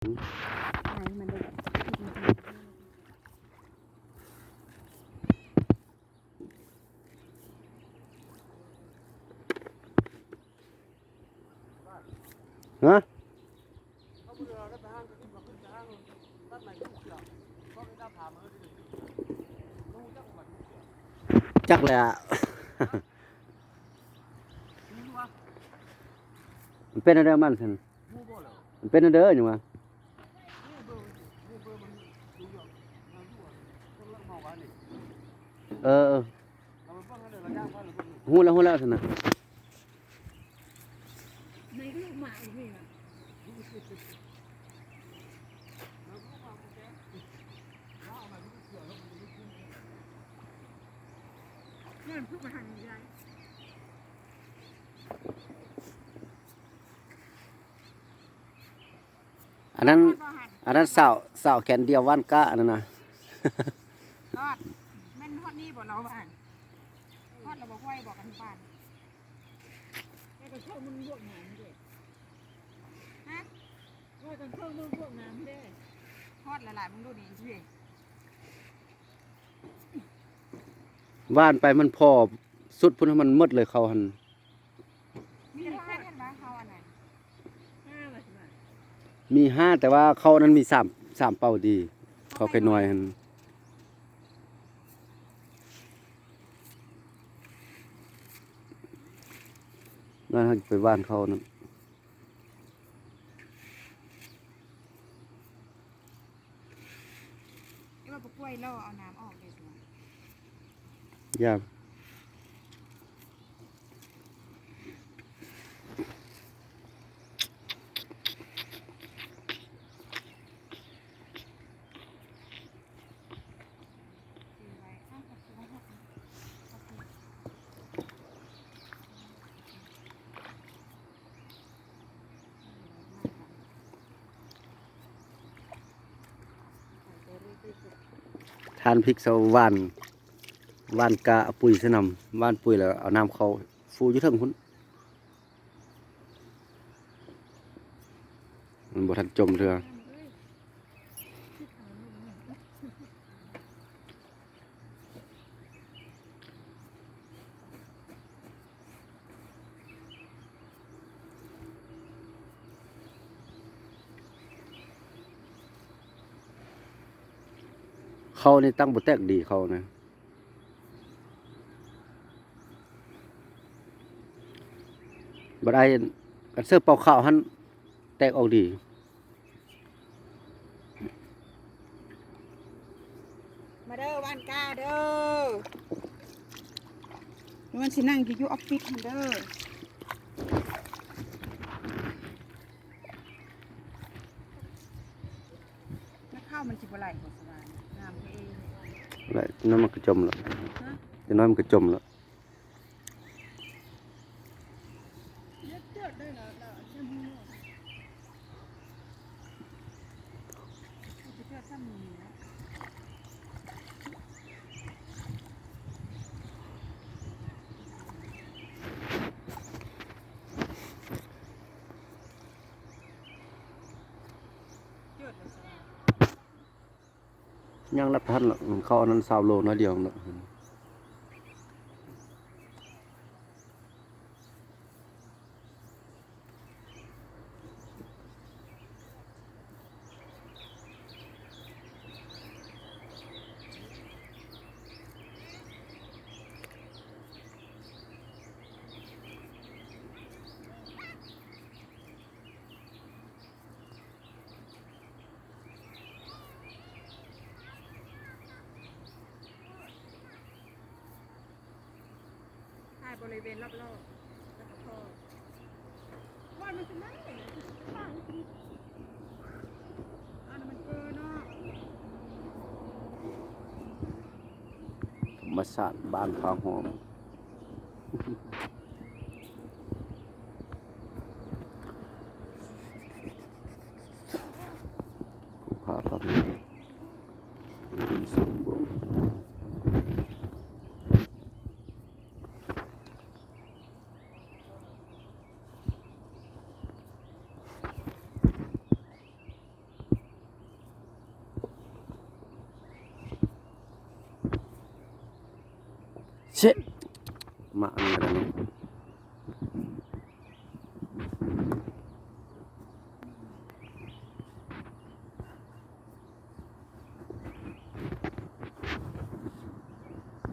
ໃຫ້ມັນໄດ້ ຮະ? ຈັກແຫຼະ ມັນເປັນແນວໃດມັນຊັ້ນ ມັນເປັນແນວໃດຫຍັງວະ? ເອີ ຮູ້ແລ້ວ ຮູ້ແລ້ວຊັ້ນນະ. ອັນນັ້ນ ອັນນັ້ນສາວ ສາວແຂນດຽວຫວ່ານກ້າອັນນັ້ນນະ. ຮອດ ແມ່ນຮອດນີ້ບໍ່ເຮົາວ່າ ຮອດແລ້ວບໍ່ ຫ້ວຍບໍ່ກັນບ້ານ ແຕ່ກໍເຈົ້າມັນບວກງາມເດ້ ຮະ ວ່າກັນເຈົ້າມັນບວກງາມເດ້ ຮອດແລ້ວຫຼາຍ ມຶງດູນີ້ຊິ ຫວ່ານໄປມັນພໍສຸດພຸ້ນ ມັນໝົດເລີຍເຂົາຫັ້ນ. ມີຫ້າ ເຫັນບໍ່ເຂົາອັນນັ້ນ ຫ້າວ່າຊິວ່າ ມີຫ້າ ແຕ່ວ່າເຂົານັ້ນມີສາມ ສາມເປົ້າດີ ເຂົາໄກ່ນ້ອຍຫັ້ນ ນັ້ນເຮົາໄປຫວ່ານເຂົານັ້ນ. ເອີ ບໍ່ກ້ວຍລໍເອົານ້ຳອອກເດ້ຊັ້ນ ຢ່າ ທ່ານພິກເຊົາຫວ່ານ ຫວ່ານກະເອົາປຸຍໃສ່ນຳ ຫວ່ານປຸຍແລ້ວເອົານ້ຳເຂົ້າຟູຢູ່ເທິງພຸ້ນ ມັນບໍ່ທັນຈົມເທື່ອ. ເຂົ້ານີ້ຕັ້ງບໍ່ແຕກດີເຂົ້ານະ ບັດອ້າຍ ອັນເສື້ອເປົ່າເຂົ້າຫັ້ນແຕກອອກດີ. ມາເດີຫວ່ານກ້າເດີ ມັນຊິນັ່ງຢູ່ ຢູ່ອອບຟິດຫັ້ນເດີ ແລ້ວເຂົ້າມັນຊິບໍ່ໄຫຼບໍ່ສະຫວ່ານ ນ້ຳເອງ ໄຫຼ ນ້ຳມັນກະຈົມແລ້ວ ຮະ ຈັກໜ້ອຍມັນກະຈົມແລ້ວ. ຍັງນັບທັນລະ ເຂົ້າອັນນັ້ນຊາວໂລໜ້ອຍດຽວນະ. ຖ່າຍບໍລິເວນລອບໆ ແລ້ວກໍພໍ ວ່າມັນຊິມາ ອັນນັ້ນມັນເກີເນາະ. ທຳມະຊາດບ້ານຜາຫອມ ຜາພັກ ເ ເຊະ ມາອັນນີ້ກໍໄດ້ເນາະ.